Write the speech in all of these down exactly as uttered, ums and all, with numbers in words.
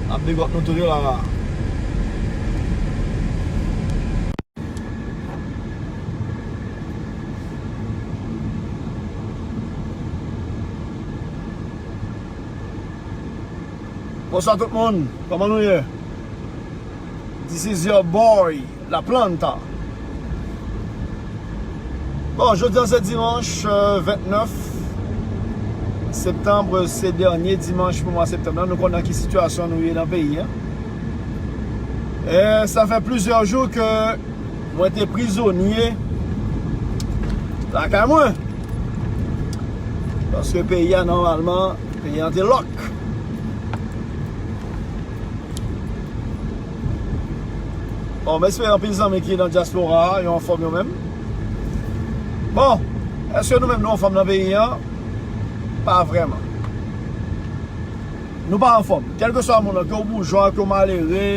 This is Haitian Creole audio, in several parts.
Ap big up nou tou yo la. Bonswa tout moun, kòman nou ye? This is your boy, La Planta. Bon, jodi a se dimanch, euh, vennèf septanm, se dènye dimanch pou mwa septanm nan. Nou konn nan ki sitiyasyon nou ye nan peyi a. E sa fè plizyè jou ke mwen te prizonye lakay mwen. Paske peyi a, nòmalman, peyi a te lòk. Bon, m espere anpil zanmi ki nan dyaspora a, yo anfòm yo menm. Bon, èske nou menm nou anfòm nan peyi an? Pa vrèman. Nou pa anfòm. Kèlkeswa moun nan, ke w boujwa, ke w malere,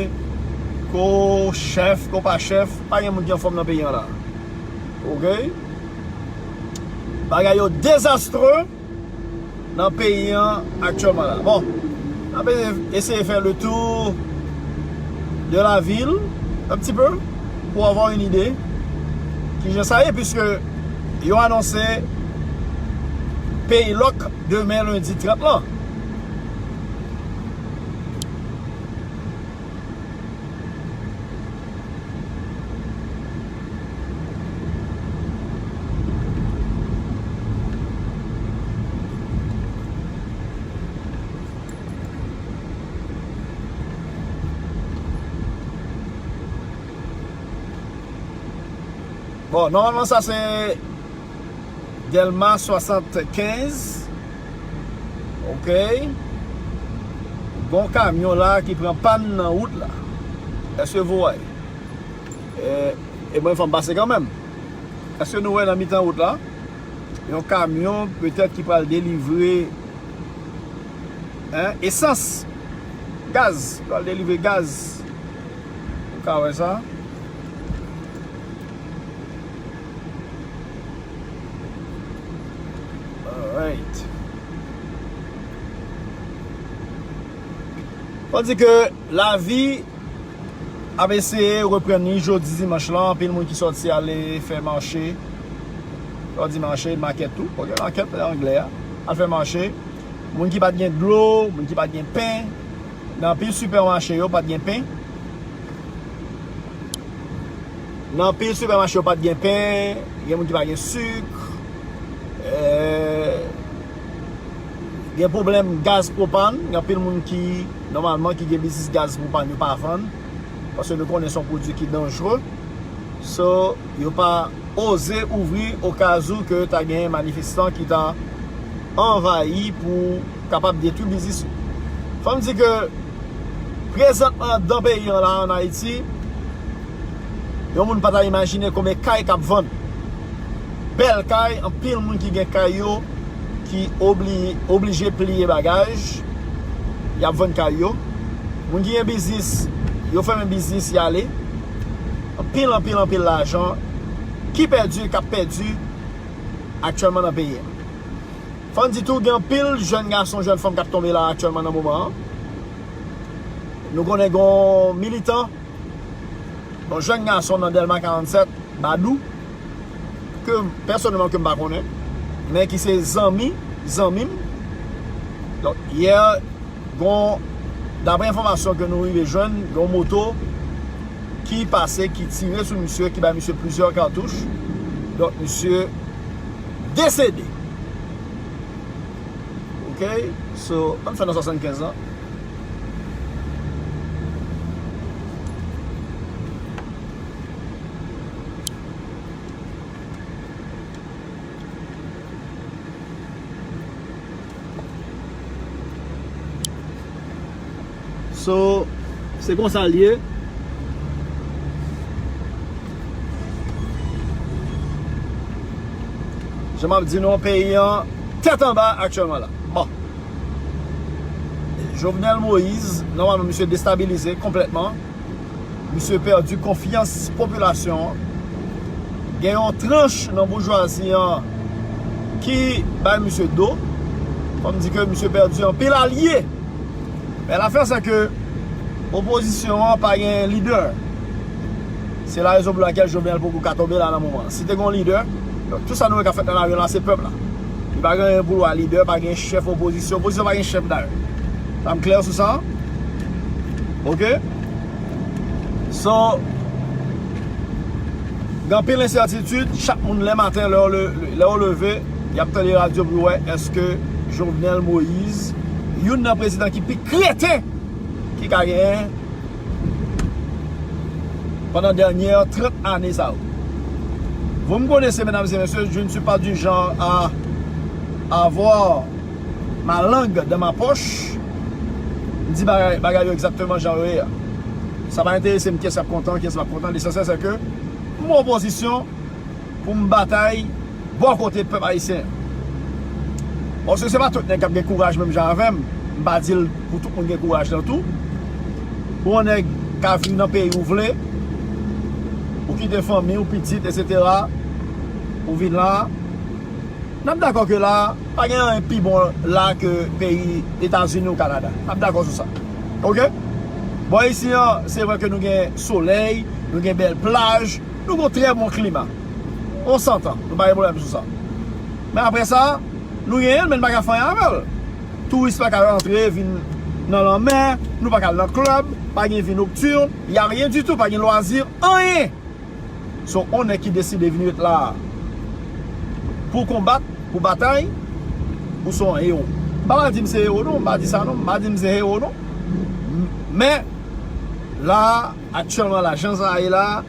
ke w chèf, ke w pa chèf, pa gen moun ki anfòm nan peyi an la. Oke? Bagay yo dezastre nan peyi an aktyèlman la. Bon, n ap eseye fè le tour de la ville un petit peu pour avoir une idée kijan sa ye, puisque yo anonse peyi lòk demen lendi trant lan. Bon, nòmalman sa se Dèlma swasannkenz. Oke. Gon kamyon la ki pran pàn nan wout la. Èske vous voyez? E, e mwen fè m pase kanmenm. Èske nou wè nan mitan wout la? Yon kamyon petèt ki pral delivre, en, esans, gaz, pral delivre gaz. Ou ka wè sa. Alright. Fò di ke lavi ap eseye reprann li jodi dimanch lan. Anpil moun ki sòti ale fè mache. Lè w di mache, makèt tou. Oke, makèt anglè a. Al fè mache. Moun ki pa t gen dlo, moun ki pa t gen pen. Nan anpil sipèmache yo, pa t gen pen. Nan anpil sipèmache yo, pa t gen pen. Gen moun ki pa gen sik. Eh, gen pwoblèm gaz pwopàn. Gen anpil moun ki, nòmalman, ki gen biznis gaz pwopàn yo pa vann. Paske nou konnen se yon pwodui ki danjre. So, yo pa oze ouvri okazou ke ta gen manifestan ki ta anvayi pou kapab detwi biznis yo. Fò m di ke prezantman anndan peyi an la, ann Ayiti, yon moun pa ta imajine konbyen kay k ap vann. Bèl kay, anpil moun ki gen kay yo, ki obli-, oblije pliye bagaj, y ap vann kay yo. Moun ki gen biznis, yo fèmen biznis, y ale. Anpil, anpil, anpil lajan ki pèdi, k ap pèdi aktyèlman nan peyi a. Fò n di tou, gen anpil jèn gason, jèn fanm k ap tonbe la aktyèlman nan moman an. Nou konnen gen yon militan, yon jèn gason nan Dèlma karannsèt, Badou, ke m, pèsonèlman ke m pa konnen, men ki se zanmi, zanmi m. Donk, yè, gon, daprè enfòmasyon ke nou rive jwenn, gon moto ki pase, ki tire sou misye, ki bay misye plizyè katouch. Donk, misye desede. Oke? So, ann fè nan swasannkenz lan. So, se konsa l ye. Jan m ap di nou, peyi an tèt anba aktyèlman la. Bon. Jovenel Moïse, nòmalman, misye destabilize konplètman. Misye pèdi konfyans popilasyon an. Gen yon tranch nan boujwazi an ki bay misye do. Fò m di ke misye pèdi anpil alye. Men lafè, se ke Opozisyon an pa gen lidè. Se la rezon pou lakèl Jovenel poko ka tonbe la nan moman. Si te gen yon lidè, donk tout sa nou wè k ap fèt nan lari la, se pèp la. Li pa gen pou l wè lidè, pa gen chèf opozisyon. Opozisyon pa gen chèf dayè. Sa m klè sou sa? Oke? So, gen anpil ensètitid, chak moun lè maten, lè w le-, lè w leve, y ap tande radyo pou wè èske Jovenel Moïse, youn nan prezidan ki pi kreten ki ka genyen pandan dènyè trant ane sa yo. Vous me connaissez, mesdames et messieurs, je ne suis pas du genre à avoir ma langue dans ma poche. M di bagay, bagay yo egzakteman jan yo ye a. Sa pa enterese m kiyès k ap kontan, kiyès k p ap kontan. Lesansyèl, se ke m opozisyon pou m batay bò kote pèp ayisyen an. Paske se pa tout nèg k ap gen kouraj menm jan avè m. M pa di l pou tout moun gen kouraj lan tou. Pou yon nèg ka viv nan peyi ou vle, ou kite fanmi ou, pitit, etsetera, ou vin la, n ap dakò ke la, pa gen anyen pi bon la ke peyi Etazini ou Kanada. N ap dakò sou sa. Oke? Bò isi an, se vre ke nou gen solèy, nou gen bèl plaj, nou gen trè bon klima. On santan, nou pa gen pwoblèm sou sa. Men apre sa, nou genyen l, men n pa ka fè anyen avè l. Touris pa ka rantre, vin nan lanmè, nou pa ka al nan klèb, pa gen vi noktin, y a rien du tout, pa gen lwazi, anyen. So, on nèg ki deside vin ret la a pou konbat, pou batay, ou se yon ewo. M pa pral di m se ewo non, m pa di sa non, m pa di m se ewo non. M-, men, la a, aktyèlman la, jan sa ye la a,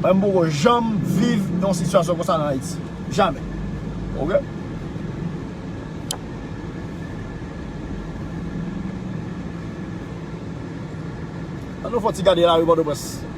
mwen m poko janm viv yon sitiyasyon konsa nan Ayiti. Jamè. Oke? Ann nou fè yon ti gade lari Pòtoprens.